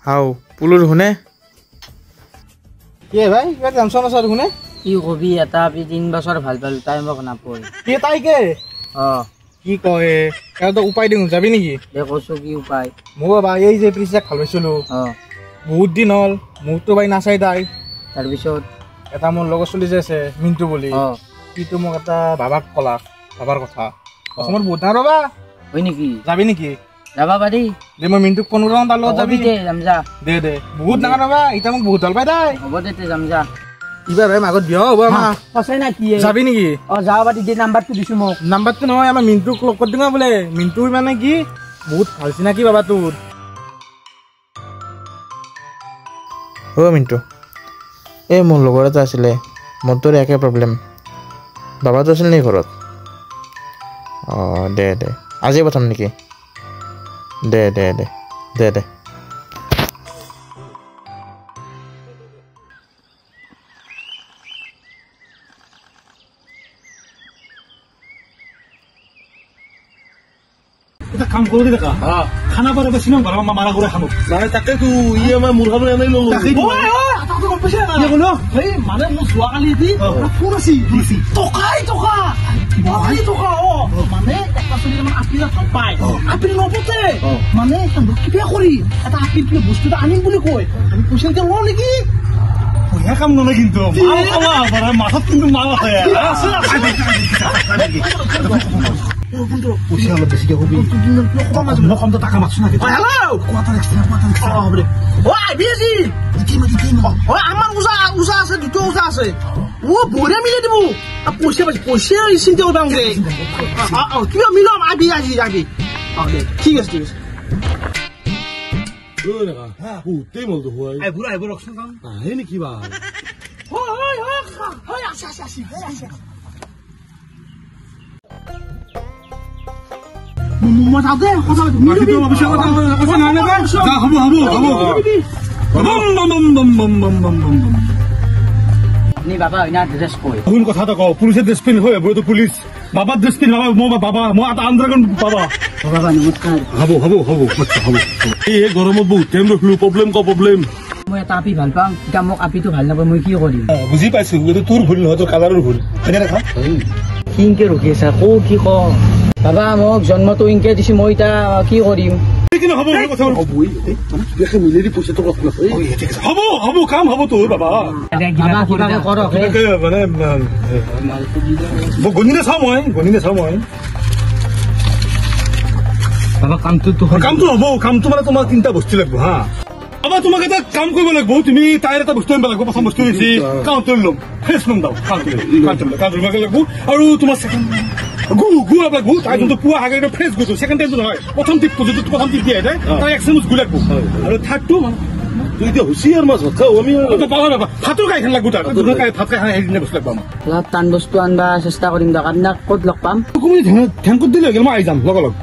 হাও পুলুৰ শুনে কি ভাই কিবা টেনচন আছে শুনে কি কবি এটা আপি 3 বছৰ ভাল পালো তাই মোক নাপয় কি তাইকে অ কি কয় এটা উপায় দিওঁ যাবি নেকি দে কৈছো কি উপায় মোৰ বাবা এই যে প্ৰিচাক ভাল পাইছিলো অ বহুত দিন হ'ল মোৰতো বাই নাচাই তাই তাৰপিছত এটা মোৰ লগৰ চলি যে আছে মিণ্টু বুলি অ সিটো মোক এটা বাবাক কলা বাবাৰ কথা অসমত বহুত ডাঙৰ বাবা হয় নেকি যাবি নেকি যাবা পাৰি দে মই মিণ্টুক ফোন কৰাম তাৰ লগত যাবি দে যাম যা দে দে বহুত ডাঙৰ বাবা এতিয়া মোক বহুত ভাল পাই তাই হ'ব দে তে যাম যা ইবাৰ ভাই মাঘত বিয়া হ'ব আমাৰ সঁচাই না কি যাবি নেকি অ যাব পাৰি দে নাম্বাৰটো দিছো মোক নাম্বাৰটো নহয় আমাৰ মিণ্টুক লগ কৰি দিম বোলে মিণ্টু মানে কি বহুত ভাল চিনাকি বাবা তোৰ অ মিণ্টু এই মোৰ লগৰ এটা আছিলে মোৰ তোৰ একে প্ৰব্লেম বাবাটো আছিল নেকি ঘৰত অ দে দে আজিয়ে পঠাম নেকি দে দে দে দে দে এটা কাম কৰো দে কাকা খানাপাৰা বা শ্বিলং ঘৰৰ মাৰা কৰে খানো নাই তাকেতো ই আমাৰ মোৰ খাবলৈ আনাই ল'লো এই মানে মোৰ যোৱাকালি ফোন আছিল টকাই টকা টকা অ মানে এটা চলি মানে আপীৰ পায় আপীৰ নপতে মানে কিবা কৰি এটা আপীৰ কিবা বস্তু এটা আনিম বুলি কয় আমি পইচা এতিয়া লওঁ নেকি বঢ়িয়া কাম নলয় কিন্তু মাথাত কিন্তু মাল আছে পইচা অলপ বেছিকে কবি মই কম টকা মাতছো নাকি আমাৰ ওজা ওজা আছে দুটা ওজা আছে ও বঢ়িয়া মিলাই দিব পইচা পইচা চিন্তা কৰিব নালাগে কিবা মিলাম আবি আজি আবি অ দে ঠিক আছে ঠিক আছে বহুতেই মলটো খুৱাই আহিব ৰখচোন আহে নেকি বা হয় আছে আছে আছে মই যাওঁ দে কথা হ'ব হ'ব হ'ব আপুনি বাবা হয় না ড্ৰেছ কয় কোন কথা এটা কওঁ পুলিচে ড্ৰেছ পিন্ধি হয় এইটো পুলিচ বাবাৰ ড্ৰেছ পিন্ধি বাবা মই বাবা মই এটা আণ্ডাৰগ্ৰাউণ্ড বাবা বাবা নমস্কাৰ হ'ব হ'ব হ'ব হ'ব এই গৰমত বহুত টাইম ৰখিলো প্ৰব্লেম ক প্ৰব্লেম মই এটা আপি ভাল পাওঁ এতিয়া মোক আপিটো ভাল নাপায় মই কি কৰিম বুজি পাইছো এইটো তোৰ ভুল নহয় তোৰ কালাৰৰ ভুল হয়নে দেখা কিনকে ৰখি আছা কৌ কি কওঁ বাবা মোক জন্মটো ইনকে দিছো মই এতিয়া কি কৰিম হ'ব হ'ব কাম হ'ব তোৰ বাবা মানে গণিলে চাওঁ মই গণিলে চাওঁ মই বাবা কামটো কামটো হ'ব কামটো মানে তোমাৰ তিনিটা বস্তু লাগিব হা বাবা তোমাক এটা কাম কৰিব লাগিব তুমি তাইৰ এটা বস্তু আনিব লাগিব প্ৰথম বস্তু হৈছে কাউণ্টাৰ ল'ম ফ্ৰেছ ল'ম দাও কাউণ্টাৰ ল'ব লাগিব আৰু তোমাৰ ছেকেণ্ড গু গু লাগব তাই যোনটো পুৱা আগে ফ্ৰেছ গুটো ছেকেণ্ড টাইমটো নহয় প্ৰথম টিপটো যিটো প্ৰথম টিপ দিয়ে তাই এক চামুচ গু লাগব আৰু থাৰ্ডটো তুই এতিয়া হুচিয়াৰ মাছ ভাত খাওঁ আমি ভাতৰ কাইখন লাগব তাত ভাত কাই সেইদিনা বস্তু লাগব আমাক অলপ টান বস্তু আনবা চেষ্টা কৰিম দিয়ক আপোনাক ক'ত লগ পাম তুমি ধ্যান ক'ত দিলে মই আহি যাম লগালগ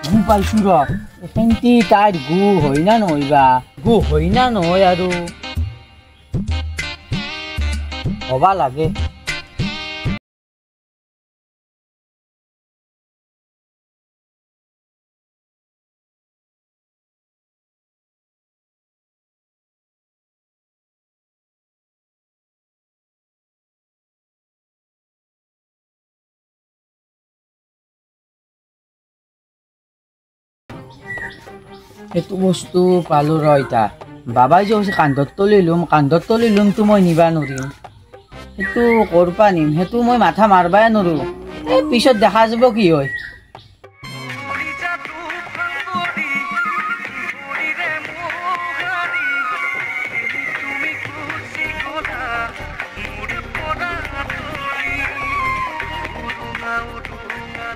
গু পাইছো ৰ এখেন্তি তাইৰ গু হয় না নহয় বা গু হয় না নহয় আৰু হবা লাগে সেইটো বস্তু পালো ৰ এতিয়া বাবাই যে কৈছে কান্ধত তুলি ল'ম কান্ধত তুলি ল'মতো মই নিবা নোৱাৰিম সেইটো ক'ৰ পৰা নিম সেইটো মই মাথা মাৰবাই নোৱাৰো এই পিছত দেখা যাব কি হয়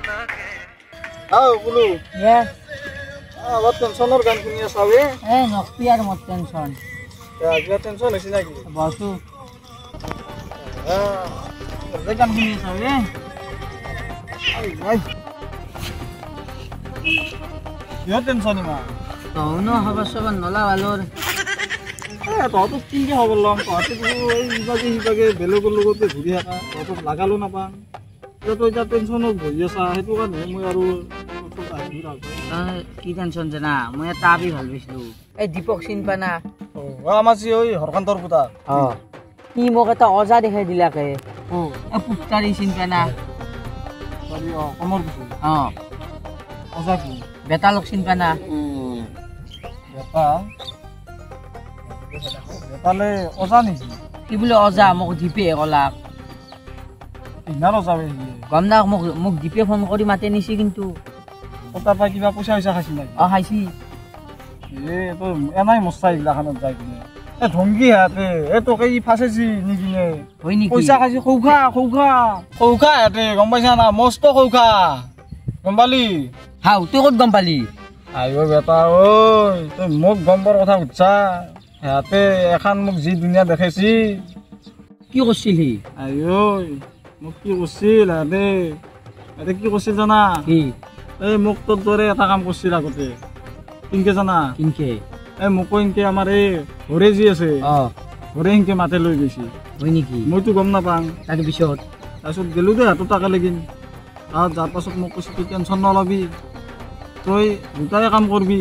লাগে। বোলো অলপ টেনচনৰ গান শুনি আছা বে। এ নকবি আৰু মোৰ টেনচন। কিবা টেনচন হৈছে নেকি? বসু গান শুনি আছা বে। কিহৰ টেনচন ইমান? তহনো খবৰ চবৰ নলা ভালৰ। তহঁতক কিনকে খবৰ ল'ম? তহঁতে ইভাগে সিভাগে বেলেগৰ লগতে ঘূৰি থাকা, তহঁতক লাগালো নাপাম। এতিয়া তই এতিয়া টেনচনত বহি আছা, সেইটো কাৰণে মই আৰু কি টেনচন জানা? মই এটা আপি ভাল পাইছিলো, এই দীপক চিন পানা? আমাৰ যি ঐ হৰকান্তৰ পুতা। সি মোক এটা অজা দেখাই দিলাকে। পুতাৰী চিন পানা? অজা কি? বেতালক চিন পানা? বেতা বেতালে অজা নেকি? কি বোলে অজা, মোক দীপে কলাক। ইমান অজা গম না। মোক দীপে ফোন কৰি মাতে নিছি কিন্তু। তাৰ পৰা কিবা পইচা পইচা খাইছি নেকি? অ খাইছি। এ তই এনাই মচা এইগিলাখনত যাই কিনে। এ ঢংগী হাতে এই তোকে ই ফাঁচেছি নিকিনে। হয় নেকি? পইচা খাইছি। কৌখা কৌখা কৌখা হাতে, গম পাইছা না? মস্ত কৌখা, গম পালি? হাও, তুই ক'ত গম পালি? আইঅ বেটা ঐ, তই মোক গম পোৱাৰ কথা সুধছা? সিহঁতে এখন মোক যি দুনীয়া দেখাইছি। কি কৰিছিল সি? আইঅ মোক কি কৰিছিল সিহঁতে? সিহঁতে কি কৰিছিল জানা? কি? এই মোক তোৰ দৰে এটা কাম কৰিছিল আগতে। কিনকে জানা? কিনকে? এই মোকো ইনকে আমাৰ এই হৰে যি আছে, হৰে ইনকে মাতে লৈ গৈছিল। হয় নেকি? মইতো গম নাপাওঁ। তাৰপিছত? তাৰপিছত গেলো দে হাতত টাকা লাগিল। তাত যাৰ পাছত মোক কৈছে, তই টেনচন নলবি, তই দুটাই কাম কৰবি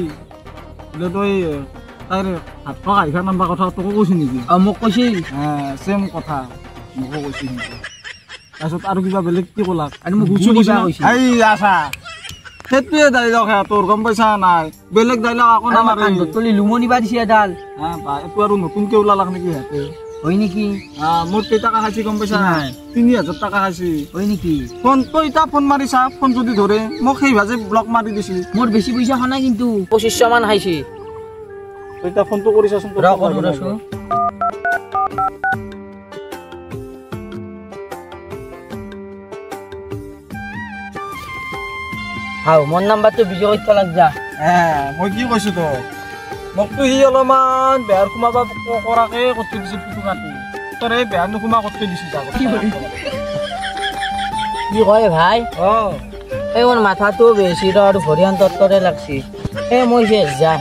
বোলে। তই তাইৰ হাতখন আহিবা নাম্বাৰ কথা তোকো কৈছে নেকি? অ মোক কৈছিল। চেম কথা মোকো কৈছিল। তাৰপিছত আৰু কিবা বেলেগ কি ক'লাক? আৰু মোক কৈছিল। এই আছা সেইটোৱে ডাইলগ হে তোৰ, গম পাইছা নাই? বেলেগ ডাইলগ আকৌ নামাৰে। তলি লুমনি বা দিছে এডাল। এইটো আৰু নতুনকে ওলালাক নেকি সিহঁতে? হয় নেকি? মোৰ কেইটকা খাইছি গম পাইছা নাই? 3000 টকা খাইছি। হয় নেকি? ফোন তই এতিয়া ফোন মাৰিছা, ফোন যদি ধৰে মোক সেই ভাজে ব্লক মাৰি দিছি। মোৰ বেছি পইচা খোৱা নাই কিন্তু, 2500 মান খাইছি। তই এতিয়া ফোনটো কৰিছাচোন। হাও, মোৰ নাম্বাৰটো বিজয় কৰিব লাগবা। মই কি কৈছো তোক? মোকতো সি অলপমান বেহাৰ সোমাব কৰাকে কৰি দিছিল পুতুকাটো। তোৰ এই বেহাৰ নোসোমা কৰি দিছিল। কি কয় ভাই? এই মোৰ মাথাটো বেছি আৰু ভৰি তত্তৰে লাগছি। এই মই শেষ যা।